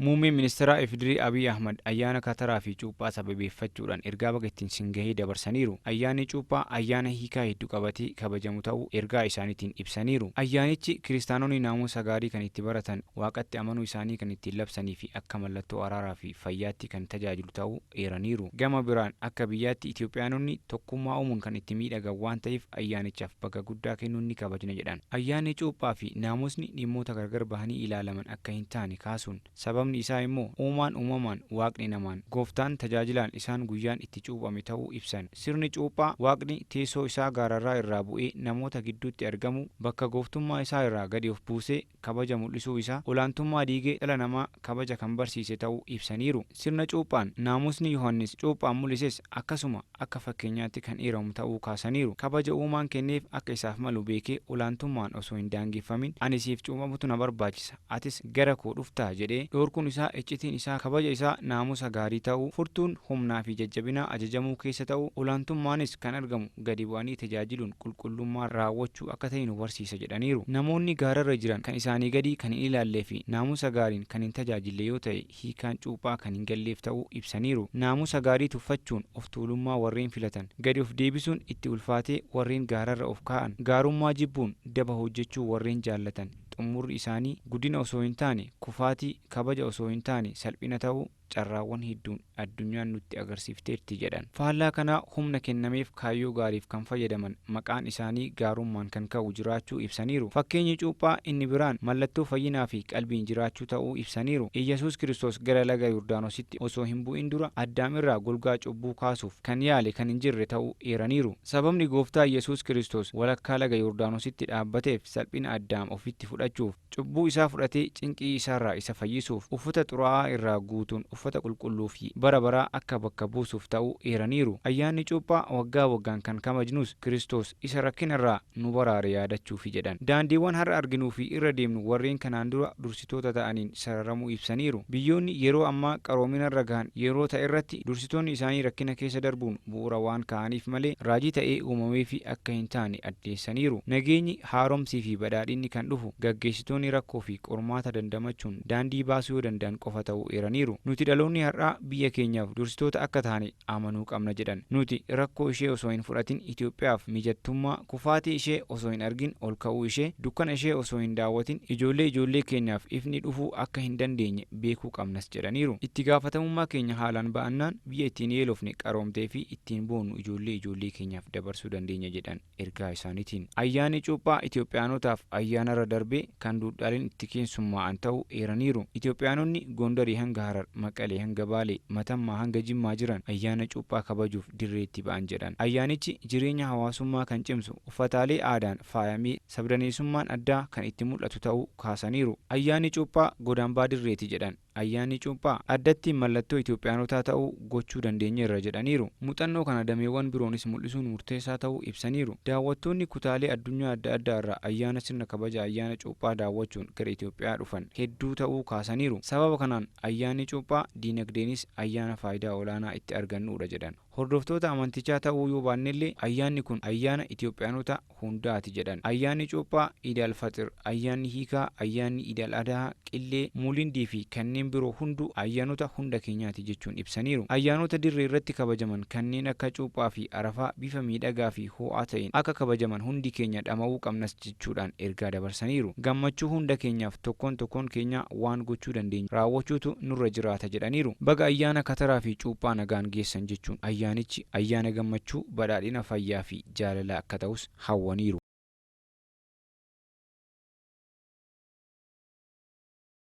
Muummeen Ministeeraa FDRI Abiy Ahmad ayyaana Kataraa fi Cuuphaa sababeeffachuudhaan ergaa baga ittiin sin gahee dabarsaniiru. Ayyaanni Cuuphaa ayyaana hiikaa hedduu qabatee kabajamu ta'uu ergaa isaaniitiin ibsaniiru. Ayyaanichi kiristaanonni naamusa gaarii kan itti baratan, Waaqatti amanuu isaanii kan ittiin labsanii fi akka mallattoo araaraa fi fayyaatti kan tajaajilu ta'uu eeraniiru. Gama biraan akka biyyaatti Itiyoophiyaanonni tokkummaa uumuun kan itti miidhagan waan ta'eef ayyaanichaaf bakka guddaa kennuun ni kabajna jedhan. Ayyaanni Cuuphaa fi naamusni dhimmoota gargar bahanii ilaalaman akka hin taane kaasuun, sababni isaa immoo uumaan uumamaan, Waaqni namaan, Gooftaan tajaajilaan isaan guyyaan itti cuuphame ta'uu ibsan. Sirni Cuuphaa Waaqni teessoo isaa gaararraa irraa bu'ee namoota gidduutti argamuu, bakka Gooftummaa isaa irraa gadi of buusee kabaja mul'isuu isaa, olaantummaa diigee dhala namaa kabaja kan barsiise ta'uu ibsaniiru. Sirna Cuuphaan naamusni Yohaannis Cuuphaan mul'ises akkasuma akka fakkeenyaatti kan eeramu ta'uu kaasaniiru. Kabaja uumaan kenneef akka isaaf malu beekee olaantummaan osoo hin daangeffamin ani siif cuuphamutu na barbaachisa atis gara koo dhuftaa jedhee dhoorkuun isaa iccitiin isaa kabaja isaa naamusa gaarii ta'uu, furtuun humnaa fi jajjabinaa ajajamuu keessa ta'uu, olaantummaanis kan argamu gadi bu'anii tajaajiluun qulqullummaa raawwachuu akka ta'e nu barsiisa jedhaniiru. Namoonni gaararra jiran kan isaanii gadii kan hin ilaallee fi naamusa gaariin kan hin tajaajille yoo ta'e hiikaan cuuphaa kan hin galleef ta'uu ibsaniiru. Naamusa gaarii tuffachuun of tuulummaa warreen filatan, gadi of deebisuun itti ulfaatee warreen gaararra of kaa'an, gaarummaa jibbuun daba hojjechuu warreen jaallatan xummurri isaanii guddina osoo hin taane kufaatii, kabaja osoo hin taane salphina ta'uu carraawwan hedduun addunyaan nutti agarsiifteerti jedhan. Faallaa kanaa humna kennameef kaayyoo gaariif kan fayyadaman maqaan isaanii gaarummaan kan ka'u jiraachuu ibsaniiru. Fakkeenyi Cuuphaa inni biraan mallattoo fayyinaa fi qalbiin jiraachuu ta'uu ibsaniiru. Iyyasuus Kiristoos gara laga Yordaanositti osoo hin bu'in dura Addaam irraa golgaa cubbuu kaasuuf kan yaale kan hin jirre ta'uu eeraniiru. Sababni Gooftaa Iyyasuus Kiristoos walakkaa laga Yordaanositti dhaabbateef salphina Addaam ofitti fudhachuuf, cubbuu isaa fudhatee cinqii isaarraa isa fayyisuuf, uffata xuraa'aa irraa guutuun uffata qulqulluu fi bara baraa akka bakka buusuuf ta'uu eeraniiru. Ayyaanni Cuuphaa waggaa waggaan kan kabajnus Kiristoos isa rakkinarraa nu baraare yaadachuufi jedhan. Daandiiwwan har'a arginuu fi irra deemnu warreen kanaan dura dursitoota ta'aniin sararamuu ibsaniiru. Biyyoonni yeroo ammaa qaroominarra gahan yeroo ta'erratti dursitoonni isaanii rakkina keessa darbuun bu'uura waan kaa'aniif malee raajii ta'ee uumameefii akka hin taane addeessaniiru. Nageenyi, haaromsii fi badhaadhinni kan dhufu gaggeessitoonni rakkoo fi qormaata dandamachuun daandii baasuu yoo danda'an qofa ta'uu eeraniiru. Nuti dhaloonni har'aa biyya keenyaaf dursitoota akka taane amanuu qabna jedhan. Nuti rakkoo ishee osoo hin fudhatin Itiyoophiyaaf mijattummaa, kufaatii ishee osoo hin argin olka'uu ishee, dukkana ishee osoo hin daawwatin ijoollee ijoollee keenyaaf ifni dhufuu akka hin dandeenye beekuu qabnas jedhaniiru. Itti gaafatamummaa keenya haalaan ba'annaan biyya ittiin yeelofne, qaroomtee fi ittiin boonnu ijoollee ijoollee keenyaaf dabarsuu dandeenya jedhan ergaa isaaniitiin. Ayyaanni Cuuphaa Itiyoophiyaanotaaf ayyaanarra darbee kan duudhaaleen itti keessummaa'an ta'uu eeraniiru. Itiyoophiyaanonni Goondarii hanga Harar, Maqalee hanga Baalee, Matammaa hanga Jimmaa jiran ayyaana Cuuphaa kabajuuf dirreetti ba'an jedhan. Ayyaanichi jireenya hawaasummaa kan cimsu, uffataalee aadaan faayamee sabdaneessummaan addaa kan itti mul'atu ta'uu kaasaniiru. Ayyaanni Cuuphaa godaambaa dirreeti jedhan. Ayyaanni Cuuphaa addatti mallattoo Itiyoophiyaanotaa ta'uu gochuu dandeenyeerra jedhaniiru. Muuxannoo kana dameewwan biroonis mul'isuun murteessaa ta'uu ibsaniiru. Daawwattoonni kutaalee addunyaa adda addaarraa ayyaana sirna kabaja ayyaana Cuuphaa daawwachuun gara Itiyoophiyaa dhufan hedduu ta'uu kaasaniiru. Sababa kanaan ayyaanni Cuuphaa diinagdeenis ayyaana faayidaa olaanaa itti argannuudha jedhan. Hordoftoota amantichaa ta'uu yoo baannellee ayyaanni kun ayyaana Itiyoophiyaanota hundaati jedhan. Ayyaanni Cuuphaa, Iid Al Faxir, Ayyaanni Hiikaa, Ayyaanni Iid Al Adahaa, Qillee, Muulindii fi kanneen biroo hunduu ayyaanota hunda keenyaati jechuun ibsaniiru. Ayyaanota dirreerratti kabajaman kanneen akka Cuuphaa fi Arafaa bifa miidhagaa fi hoo'aa ta'een akka kabajaman hundi keenya dhama'uu qabnas jechuudhaan ergaa dabarsaniiru. Gammachuu hunda keenyaaf tokkoon tokkoon keenyaa waan gochuu dandeenyu raawwachuutu nurra jiraata jedhaniiru. Baga ayyaana Kataraa fi Cuuphaa nagaan geessan jechuun ayyaanichi ayyaana gammachuu, badhaadhina, fayyaa fi jaalalaa akka ta'us hawwaniiru.